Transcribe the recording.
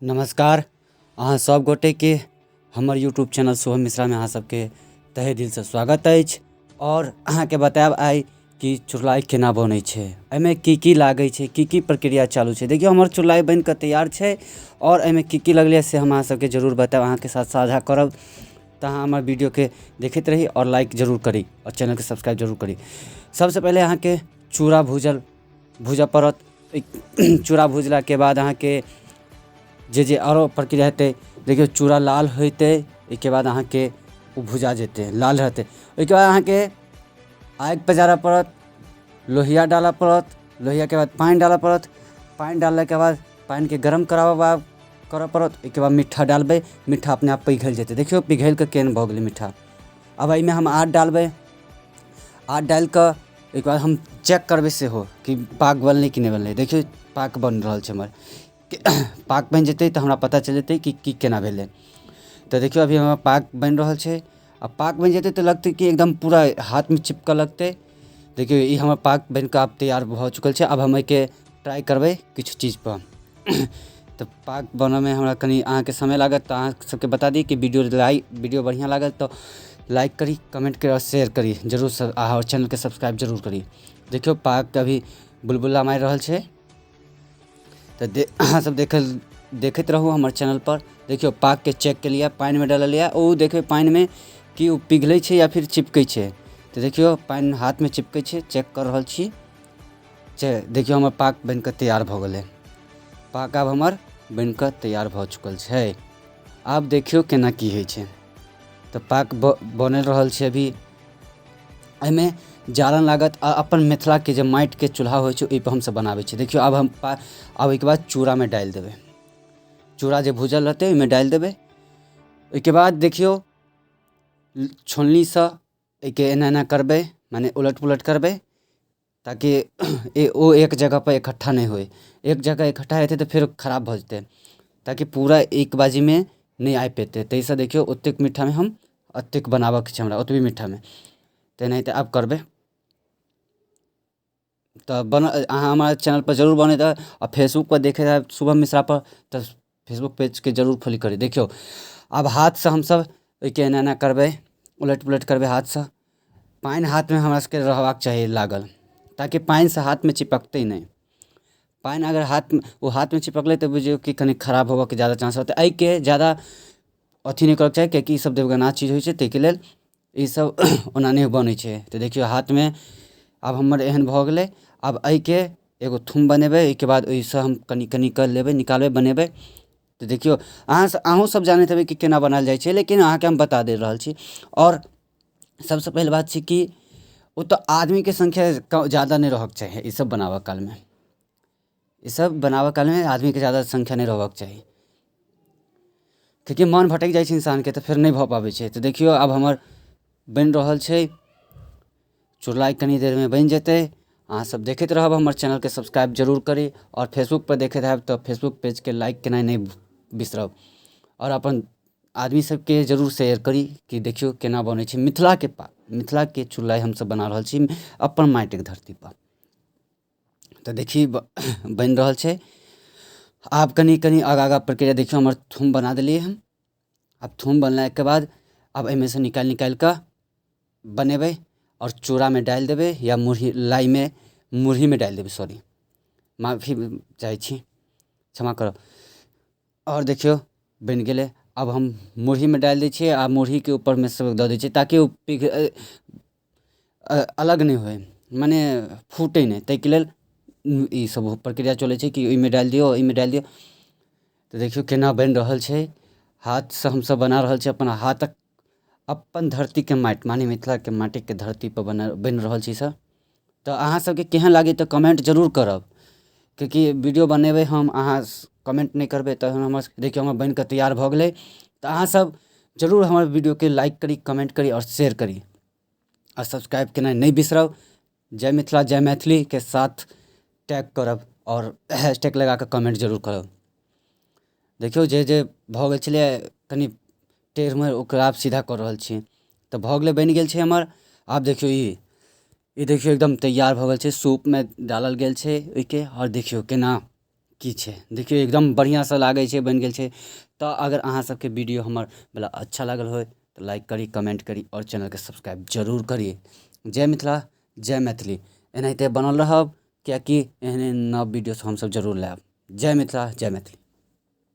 नमस्कार, अहाँ सब गोटेके हमर यूट्यूब चैनल शुभम मिश्रामे अहाँ सबके तहे दिलसँ स्वागत अछि। आओर अहाँके बतायब आइ कि चुड़लाइ केना बनै छै, एहिमे की की लागै छै, की की प्रक्रिया चालू छै। देखियौ, हमर चुड़लाइ बनि कऽ तैयार छै आओर एहिमे की की लगलैए से हम अहाँ सबके जरूर बतायब, अहाँके साथ साझा करब। तऽ अहाँ हमर वीडियोके देखैत रही आओर लाइक जरूर करी आओर चैनलके सब्सक्राइब जरूर करी। सबसँ पहिले अहाँके चूड़ा भूजल भूजऽ पड़त। चूड़ा भुजलाके बाद अहाँके जे जे आरो प्रक्रिया हेतै, देखियौ, चूड़ा लाल होइतै, ओहिके बाद अहाँके ओ भुजा जेतै, लाल रहतै। ओहिके बाद अहाँके आगि पजारऽ पड़त, लोहिया डालऽ पड़त, लोहियाके बाद पानि डालऽ पड़त। पानि डाललाके बाद पानिके गरम कराबऽ करऽ पड़त। ओहिके बाद मिठ्ठा डालबै, मिठ्ठा अपने आप पिघलि जेतै। देखियौ, पिघलि कऽ केहन भऽ गेलै मिठ्ठा। आब एहिमे हम आद डालबै। आद डालि कऽ ओहिके बाद हम चेक करबै सेहो कि पाक बनलै कि नहि बनलै। देखियौ, पाक बनि रहल छै हमर। पाक बनि जेतै तऽ हमरा पता चलि जेतै कि की केना भेलै। तऽ देखियौ, अभी हमर पाक बनि रहल छै आ पाक बनि जेतै तऽ लगतै कि एकदम पूरा हाथमे चिपकऽ लगतै। देखियौ, ई हमर पाक बनि कऽ आब तैयार भऽ चुकल छै। आब हम एहिके ट्राइ करबै किछु चीजपर। तऽ पाक बनऽमे हमरा कनि अहाँके समय लागत। तऽ अहाँ सबके बता दी कि वीडियो लाइक, वीडियो बढ़िआँ लागल तऽ लाइक करी, कमेंट करी आओर शेयर करी जरूर आओर चैनलके सब्सक्राइब जरूर करी। देखियौ, पाक अभी बुलबुला मारि रहल छै। तऽ अहाँ सब देखैत रहू हमर चैनलपर। देखियौ, पाकके चेक केलियै, पानिमे डाललियै, ओ देखबै पानिमे कि ओ पिघलै छै या फिर चिपकै छै। तऽ देखियौ, पानि हाथमे चिपकै छै, चेक कऽ रहल छी। देखियौ, हमर पाक बनि कऽ तैयार भऽ गेलै। पाक आब हमर बनि कऽ तैयार भऽ चुकल छै। आब देखियौ केना की होइ छै। तऽ पाक बनि रहल छै अभी। एहिमे जारनि लागत आ अपन मिथिलाके जे माटिके चूल्हा होइ छै, ओहिपर हमसभ बनाबै छियै। देखियौ, आब हम आब ओहिके बाद चूड़ामे डालि देबै। चूड़ा जे भूजल रहतै, ओहिमे डालि देबै। ओहिके बाद देखियौ, छोलनीसँ एहिके एना एना करबै, मने उलट पुलट करबै, ताकि ओ एक जगहपर इकट्ठा नहि होइ। एक जगह इकट्ठा हेतै तऽ फेर खराब भऽ जेतै, ताकि पूरा एक बाजीमे नहि आबि पेतै। ताहिसँ देखियौ, ओतेक मिठामे हम एतेक बनाबऽके छै हमरा, ओतबी मिठामे तऽ एनाहिते आब करबै। तऽ अहाँ हमरा चैनलपर जरूर बनैत आ फेसबुकपर देखैत हैब शुभम मिश्रापर, तऽ फेसबुक पेजके जरूर फॉलो करी। देखियौ, आब हाथसँ हमसभ ओहिके एना एना करबै, उलटि पुलटि करबै हाथसँ। पानि हाथमे हमरा सबके रहबाक चाही लागल, ताकि पानिसँ हाथमे चिपकतै नहि। पानि अगर हाथमे, ओ हाथमे चिपकलै तऽ बुझियौ कि कनि खराब होबऽके ज्यादा चांस रहतै। एहिके ज्यादा अथी नहि करऽके चाही, किएकि ईसब देवगना चीज होइ छै, ताहिके लेल ईसब ओना नहि बनै छै। तऽ देखियौ, हाथमे आब हमर एहन भऽ गेलै। आब एहिके एगो थुम बनेबै। ओहिके बाद ओहिसँ हम कनि कनि कऽ लेबै, निकालबै, बनेबै। तऽ देखियौ, अहाँ अहूँ सब जानैत हेबै कि केना बनायल जाइ छै, लेकिन अहाँके हम बता दे रहल छी। आओर सबसँ पहिल बात छै कि ओतऽ आदमीके संख्या ज्यादा नहि रहऽके चाही। ईसब बनाबऽ कालमे, ईसब बनाबऽ कालमे आदमीके ज्यादा संख्या नहि रहबाक चाही, किएकि मन भटकि जाइ छै इंसानके, तऽ फेर नहि भऽ पाबै छै। तऽ देखियौ, आब हमर बनि रहल छै चुड़लाइ, कनि देरमे बनि जेतै। अहाँ सब देखैत रहब, हमर चैनलके सब्सक्राइब जरूर करी आओर फेसबुकपर देखैत हैब तऽ फेसबुक पेजके लाइक केनाइ नहि बिसरब आओर अपन आदमी सबके जरूर शेयर करी कि देखियौ केना बनै छै मिथिलाके पाक, मिथिलाके चुड़लाइ हमसब बना रहल छी अपन माटिक धरतीपर। तऽ देखी, बनि रहल छै। आब कनि कनि आगाँ आगाँ प्रक्रिया। देखियौ, हमर थूम बना देलियै हम। आब थूम बनलाके बाद आब एहिमे सँ निकालि निकालि कऽ बनेबै आओर चूड़ामे डालि देबै या मुरही लाइमे, मुरहीमे डालि देबै। सॉरी, माफी चाहै छी, क्षमा करब। आओर देखियौ, बनि गेलै। आब हम मुरहीमे डालि दै छियै आ मुरहीके ऊपरमे सब दऽ दै छियै, ताकि ओ अलग नहि होइ, मने फूटै नहि। ताहिके लेल ई सब प्रक्रिया चलै छै कि ओहिमे डालि दियौ, एहिमे डालि दियौ। तऽ देखियौ केना बनि रहल छै। हाथसँ हमसब बना रहल छी, अपन हाथक, अपन धरतीके माटि, माने मिथिलाके माटिके धरतीपर बनि रहल छै ईसब। तऽ अहाँ सबके केहन लागै तऽ कमेंट जरूर करब, किएकि वीडियो बनेबै हम, अहाँ कमेंट नहि करबै तहन हमर। देखियौ, हमर बनि कऽ तैयार भऽ गेलै। तऽ अहाँ सब जरूर हमर वीडियोके लाइक करी, कमेंट करी आओर शेयर करी आओर सब्सक्राइब केनाइ नहि बिसरब। जय मिथिला, जय मैथिलीके साथ टैग करब आओर हैशटैग लगा कऽ कमेंट जरूर करब। देखियौ, जे जे भऽ गेल छलै कनि टेढ़ मेढ़, ओकरा आब सीधा कऽ रहल छी। तऽ भऽ गेलै, बनि गेल छै हमर। आब देखियौ, ई देखियौ, एकदम तैयार भऽ गेल छै। सूपमे डालल गेल छै ओहिके। आओर देखियौ केना की छै। देखियौ, एकदम बढ़िआँसँ लागै छै, बनि गेल छै। तऽ अगर अहाँ सबके वीडियो हमर वला अच्छा लागल होय तऽ लाइक करी, कमेंट करी आओर चैनलके सब्सक्राइब जरूर करी। जय मिथिला, जय मैथिली। एनाहिते बनल रहब, किएकि एहन एहन नव वीडियो हमसब जरूर लायब। जय मिथिला, जय मैथिली।